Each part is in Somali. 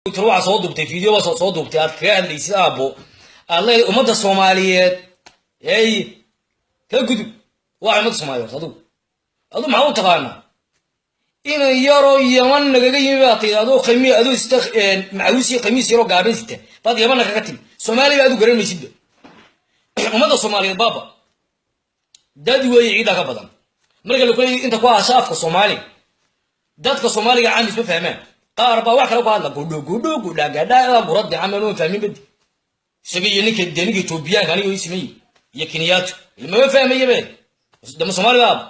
Waxaa soo duubtay video baa soo duubtay aad kaga hadlaysid, aabbo, aad leedahay ummadda Soomaaliyeed ey ka gudub. Waa ummadda Soomaaliyeed. Adigu maxaa u taqaanaa? Inan yaroo Yaman nagaga yimi baa tayda, adoo khami adoo sita macawiis iyo khamiis yaroo gaaban sita baad Yaman nagaga timi. Soomaaliya ba adu garan maysidba. Ummadda Soomaaliyeed baaba dad weeye ciiddaa ka badan. Marka la kuleeyay inta ku hasha afka Soomaaliga, dadka Soomaaliga caam isma fahmaan. Qaar baa wax kale ku hadla, gudho gudho gudha gadha gurade camal ma fahmin badi. Isaga iyo ninka dee ninka Etoobiyaanka aniga ismay iyo Kenyato mama fahmayabe dama Soomaali baaba.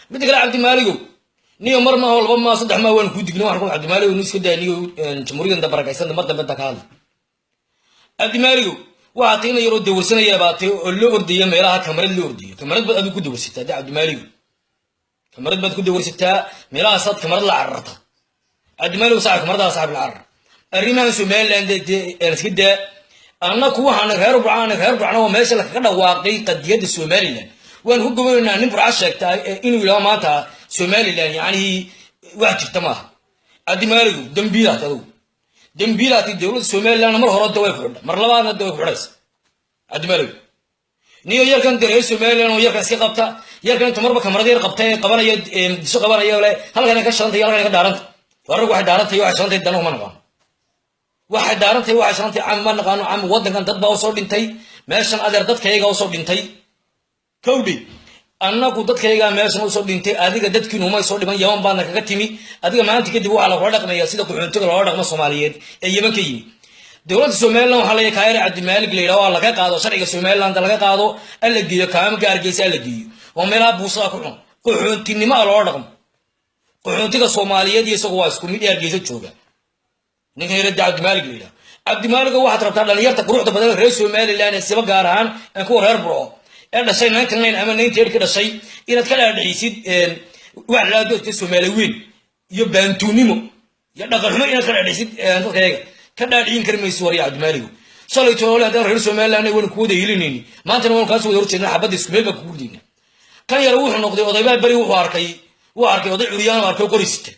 Midda kale, Cabdimaaligow, niyo mar maaho, laba maa, saddex maa waan kuu digna. Waxaan ku Cabdimaaligow ni iska daa niyo jamhuuriyadda barakaysan mar dambe inta ka hadla. Cabdimaaligow, waxaa tay ina yaroo dawarsanaya baa tay oo loo ordaya meelaha kamarad loo ordayo. Kamarad baad adigu ku dawarsataa de, Cabdimaaligow, kamarad baad ku dawarsataa meelahaasaad kamarad la cararta. Cabdimaaligow saaxib, kamaradaha saaxib la carar. Arrimahan Somaliland dee iska daa. Annaku waxaan reer Burcaan, reer Burcana waa meesha lakaga dhawaaqay qadiyadda Somaliland. Waan ku gobanaynaa nin Burca sheegtaa inuu yidhaho maanta Somaliland yacni wax jirta maaha. Cabdimaaligow, dambiilaat adigu, dambiilaati. Dowladda Somaliland mar hore da way ku xidha, mar labaadna da way ku xidhaysa. Cabdimaaligow, niyo yarkan de reer Somaliland oo yarkan iska qabta, yarkan inta marba kamarad yar qabta ee qabanaya Muqdisho qabanaya le halkan ka shantay, halkan ka dhaaranta. Wararku waxay dhaarantay, waxay shantay danahu ma naqaano. Waxay dhaarantay, waxay shantay cam ma naqaano. Cam waddankan dad baa usoo dhintay meeshan, adeer, dadkayaga usoo dhintay kowdhi. Annagu dadkayagaa meeshan usoo dhintay, adiga dadkiinu umay soo dhiman. Yaman baadna kaga timi adiga. Maanta kadib waxaa lagula dhaqmaya sida qaxoontiga loola dhaqmo Soomaaliyeed ee Yeman ka yimi. Dowladda Somaliland waxaa leeyahay kaayare Cabdimaalig la yidhaho laga qaado sharciga Somaliland, laga qaado, alla geeyo kaamka Hargeysa, alla geeyo oo meelaha buusada ku cun. Qaxoontinimo a loola dhaqmo. Qaxoontiga Soomaaliyeed iyo isagu waa isku mid ee Hargeysa jooga. Ninkan yarada Cabdimaalig la yidhaho, Cabdimaaligo, waxaad rabtaa dhalinyarta quruxda badan reer Somaliland ee siba gaar ahaan ee kuwa reer Burco ee dhashay 99 ama 98 ka dhashay inaad ka dhaadhicisid wax la dadka Soomaali weyn iyo baantuunimo iyo dhaqan xumo inaad ka dhaadhicisid. Dadka yaga ka dhaadhicin kari mayso, warya Cabdimaaligo. Shalay toole haddaan reer Somaliland waynu kuwada hilinayni, maantana waanu kaasoo wada horjeednaa. Xabadda isku meel baan kugu ridayna. Kan yara wuxuu noqday odaybaa beri wuxuu arkay oday curyaan oo arkay qori sita.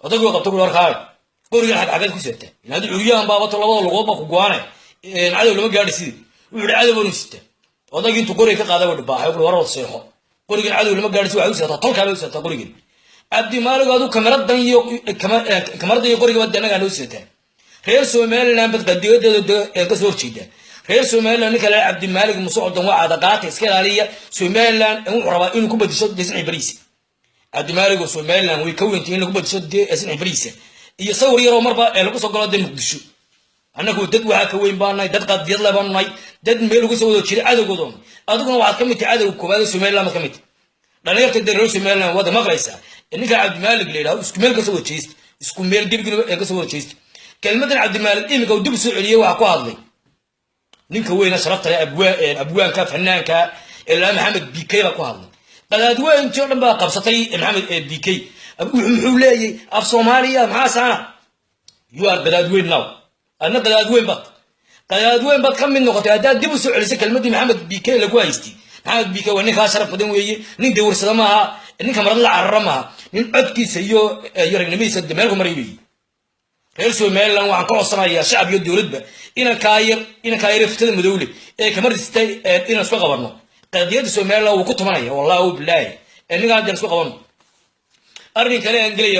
Odaygii qabta ku warkaay qorigan xag xageed ku sita in haddii curyaan baabato labada lugood baa ku go'aane, cadow lama gaadhi sidii. Wuxuu yihi cadow baanu sita. Odaygii intuu qoriga ka qaaday buu dhibaaxay, wuxuu war seexo, qorigan cadow lama gaadhi si waxay u sidataa, tolkaa bay u sidataa qorigan. Cabdimaaligo, aduu kamaradan iyo qoriga baad annagaa noo sidataa. Reer Somaliland bad qadiyadeeda ka soo horjeedaa. Reer Somaliland, ninka laa Cabdimaalig Musocdan waa cadaqaata, iska ilaaliya. Somaliland wuxuu rabaa inuu ku badisho desnaci bariisa. Cabdimaaligo, Somaliland way ka weyntay in lagu badisho desnaci bariisa iyo sawir yaroo marba ee lagu soo galo dee Muqdisho. Annagu dad waxaa ka weyn baa nahay, dad qadiyad le baanu nahay, dad meel uga soo wada jiray cadowgooda. Adiguna waxaad ka mid tahay cadowga koowaad ee Somaliland baad ka mid tahay. Dhalinyarta dee reer Somaliland waad maqlaysaa. Ninka Cabdimaalig la yidhahdo isku meel kasoo wada jeesta, isku meel gebigina kasoo wada jeesta. Kelmadan Cabdimaalig iminka uu dib soo celiyey waxaa ku hadlay ninka weyna sharafta leh, abwaanka fanaanka ilaa Maxamed BK baa ku hadlay. Qadaadweyntii o dhan baa qabsatay Maxamed BK. Muxuu leeyay af Soomaaliya? Maxaa saana? You are qadaadweyn now. Adna qadaadweyn baad, qadaadweyn baad ka mid noqotay haddaad dib u soo celisay kelmadii Maxamed BK lagu haystay. Maxamed BK waa ninkaa sharaf badan weeye. Nin dawarsada maaha, nin kamarad la carara maaha, nin codkiisa iyo ragnimadiisa meel ku maray weeye. Reer Somaliland waxaan ka codsanayaa, shacab iyo dowladba, inankaa yar fitada madowle ee kamaristay inaan isku qabanno. Qadiyadda Somaliland wuu ku tumanaya, wallahi bilaahi. Ninkaan deen isku qabanno. Arrin kale aan gelaya.